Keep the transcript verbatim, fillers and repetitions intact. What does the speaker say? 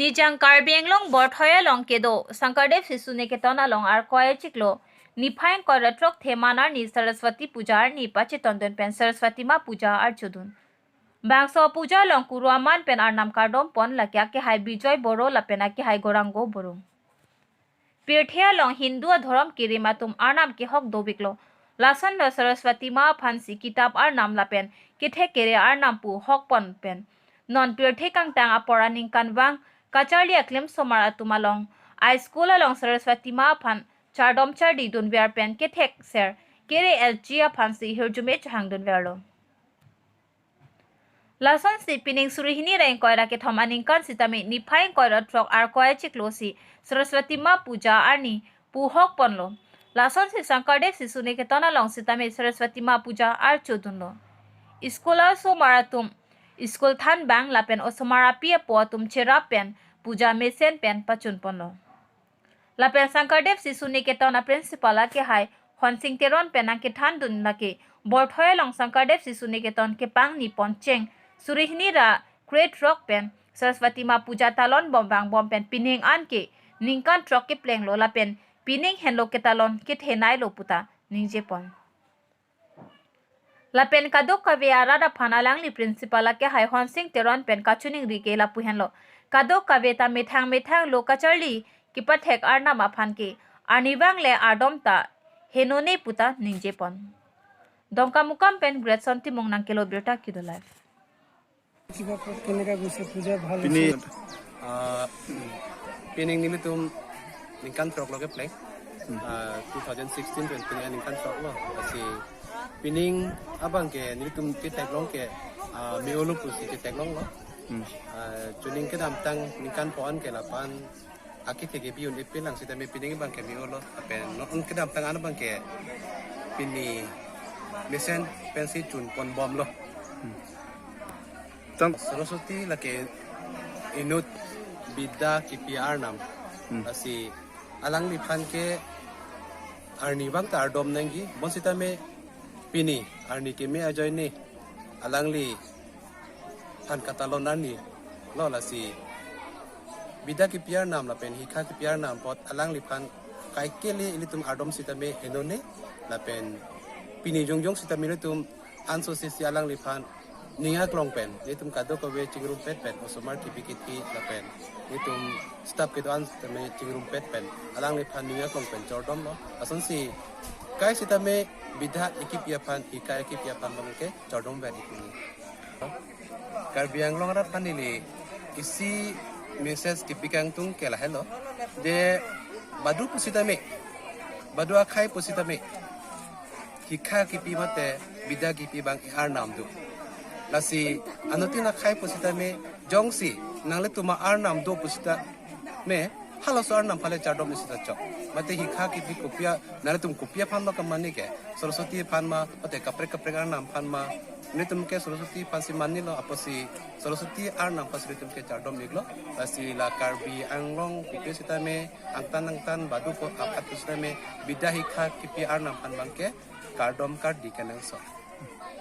Nijang Karbi Anglong Borthoi along kedo Sankardev Sishu Niketan along Arkoi achiklo niphai ingkoi ra throk Theman arni Saraswati Puja arni pachetondun pen Saraswati Ma Puja archodun. Bangso puja along kuru aman pen arnam kardom pon, lake akehai Bijoy Boro lapen akehai Gorang Boro. Pirthe along Hindu adhorom kerim atum arnam kehok doveklo. Lasonlo Saraswati Ma aphansi kitap arnam lapen kethek kere arnam pu hok pon pen non pirthe kangtang apor aningkanvang kacharli aklim osomar atum along a school along Saraswati Ma aphan chardom chardi dunver pen kethek ser kere L G aphansi hirjume chehang dunverlo. Lasonsi pining suri hini ra ingkoi ra kethom aningkan sitame niphai ingkoi ra throk Arkoi achiklo si Saraswati Ma Puja arni pu hok ponlo. Lasonsi Sankardev Sishu Niketan along sitame Saraswati Ma Puja archodunlo. School osomar atum school thanbang lapen osomar api apo atum cherap pen puja mesen pen pachun ponlo. Lapen Sankardev Sishu Niketan a principal akehai Honsing Teron pen nangkethandun lake Borthoi along Sankardev Sishu Niketan kepangni poncheng suri hini ra kre throk pen Saraswati Ma Puja talon bom vangbom pen pining anke ningkan throk keplenglo lapen pining henlo ketalon kethenei lo puta ningje pon. Lapen kadokave arat aphan alangli principal akehai Honsing Teron pen kachiningri ke lapu henlo. Kadokave ta methang methang lo kacharli kepathek arnam aphan ke arnivang le ardom ta henone puta ningje pon. Dongkamukam pen Gretson Timung nangkelo birta kedo live. কিবা ক'ত কেনেকা গৈছে পূজা? ভাল পিনি হৈছে? আহ, পিনিং নিমিত্তম নিংকান ট্ৰক লগে প্লেং। আহ, টু থাউজেণ্ড ছিক্সটিন টুৱেণ্টি নিংকান ট্ৰক ল। Asi pinning abang ke nelitum ke theklong ke, ah, me-olo pusi ke theklonglo. Hmm. Ah, chuning kedamtang ningkan po-an ke lapan akethe kebi un-e pilang sitame pining abang ke me-olo. Lapen non kedamtang an abang ke pini mesen pensi chun ponbomlo. Hmm. Tang- Saraswati lake inut bidya kipi arnam. Hmm. Asi alangliphan ke arnivang ta ardom nangji, bonsitame pini arni keme ajoine alangliphan katalon arni lo, lasi bidya kipi arnam lapen hikha kipi arnam apot alangliphan kaikele ilitum ardom sitame henone, lapen pini jongjong sitame ilitum anso sisi alangliphan ning aklong pen, nelitum kadokave chingrumpet pen, osomar kipi kithi lapen nelitum staff kedo-an sitame chingrumpet pen alangliphan ning aklong pen chordomlo. Lasonsi kai sitame bidya ekipi aphan, hikha ekipi aphan abang ke chordom ver ikuni. Karbi Anglong arat aphan neli isi message kepi kangtung ke lahelo. Je badu pusitame, badu akhei pusitame, hikha kipi mate bidya kipi abang arnam do. Lasi anuttin akhei pusitame jongsi nanglitum arnam do pusitame halaso arnam aphan le chardom isi ta chok. Mate hikha kipi kopi a, nanglitum kopi aphan lo kemani ke, Saraswati aphan ma, mate kaprek kaprek arnam aphan ma, nelitum ke Saraswati aphansi manilo, apotsi Saraswati arnam aphansi nelitum ke chardom iklo. Lasi la Karbi Anglong kopi sitame, angtan angtan badu ko aphat pusitame bidya hikha kipi arnam aphan abang ke kardom kardi kenangsot.